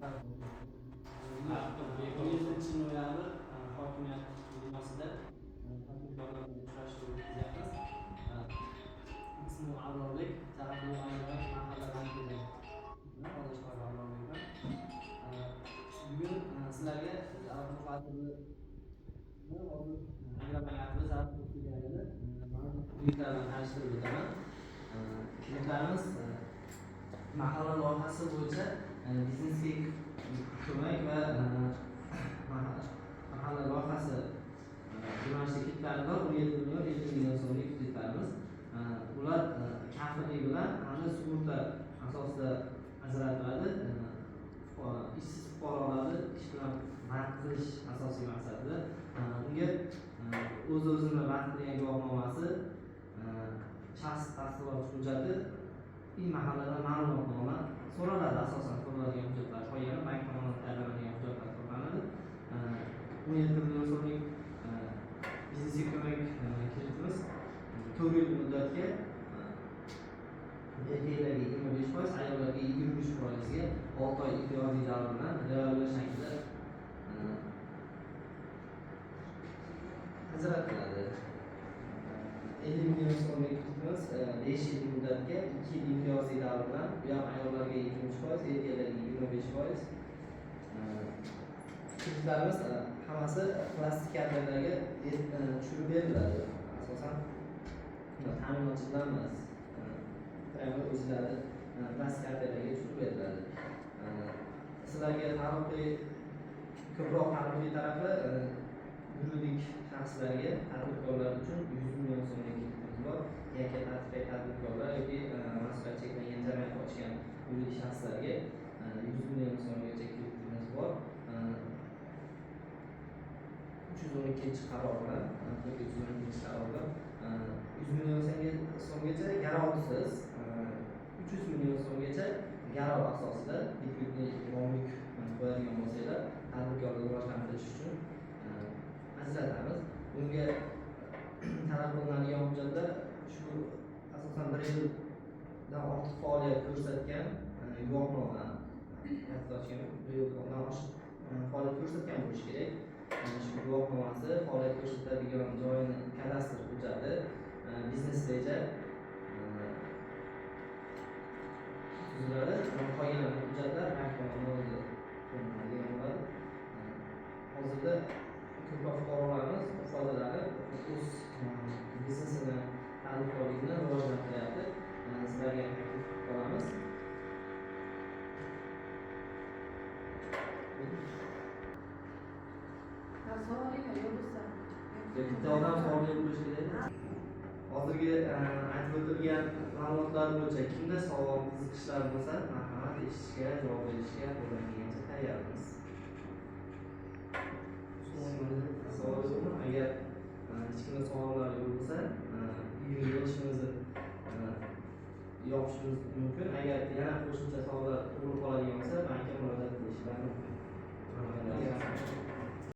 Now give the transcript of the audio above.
17 noyabr hokimiyat binosida tadbirkorlar bilan uchrashuv o'tkazyapmiz. Ismim Abrorbek, Taraqqiyot mahalla bankida Podshoh Abrorbekman. Bugun sizlarga hozir Agrobank Saraton filialini kreditlar bilan tanishtirib o'taman. Kreditlarimiz mahalla loyihasi bo'yicha biznesga ko'mak va mahalla loyihasi yo'nalishida kreditlarimiz bor. 17 million 50 million so'mlik kreditlarimiz. Ular kafillik bilan hamda sug'urta asosida ajratiladi. Ishsiz fuqarolarni ish bilan band qilish asosiy maqsadida. Unga o'z o'zini band qilgan guvohnomasi, shaxs tasdiqlovchi hujjati и mahalladan ma'lumotnoma so'raladi. Asosan so'raladigan hujjatlar, qolgani bank tomonidan tayyorlanadigan hujjatlar hisoblanadi. 17 million so'mlik biznesga ko'mak kreditimiz 4 yil muddatga, erkaklarga 25%, ayollarga 23%ga 6 oy imtiyozli davr bilan revolver shaklida ajratiladi. 50 million so'mlik kreditimiz 5 yil muddatga, 2 yil imtiyozli davr bilan, bu ham ayollarga 23%, erkaklarga 25%. Kreditlarimiz hammasi plastik kartalarga tushirib beriladi. Asosan ta'minotchi bilan emas, prямо o'zlari plastik kartalarga tushirib beriladi. Sizlarga taalluqli, ko'proq taalluqli tarafi yuridik shaxslarga, tadbirkorlar uchun 100 million so'mlik kreditimiz bor. Yakka tartibdagi tadbirkorlar yoki mas'uliyati cheklangan jamiyat ochgan yuridik shaxslarga 100 million so'mgacha kreditimiz bor. 312-qaror bilan, 312-qaror bilan 100 million so'mgacha garovsiz, 300 million so'mgacha garov asosida ликвидный mol mulk qo'yadigan bo'lsanglar, tadbirkorlikni rivojlantirish uchun ajratamiz. Bunga talab qilinadigan hujjatlar shu asosan 1 yildan ortiq faoliyat ko'rsatgan guvohnoma, ochgan, 1 yildan oshiq faoliyat ko'rsatgan bo'lishi kerak. Shu guvohnomasi, faoliyat ko'rsatadigan joyini kadastr hujjati, biznes reja tuziladi. Qolgan hujjatlar bank tomonidan o'zi qilinadigan bo'ladi. Hozirda ko'proq fuqarolarimiz foydalanib, o'z biznesini, tadbirkorlikni rivojlantiryapti. Sizlarga ham taklif qilib qolamiz. Savolinglar yo'q bo'lsa. Bitta odam savol berib qo'yish kerak. Hozirgi aytib o'tilgan ma'lumotlar bo'yicha kimda savol, qiziqishlar bo'lsa, marhamat, eshitishga, javob berishga qo'ldan kelgancha tayyormiz. Savol yo'qmi? Agar hech kimda savollar yo'q bo'lsa, bugungi ishimizni yopishimiz mumkin. Agar yana qo'shimcha savollar tug'ilib qoladigan bo'lsa, bankka murojaat qilishlari mumkin.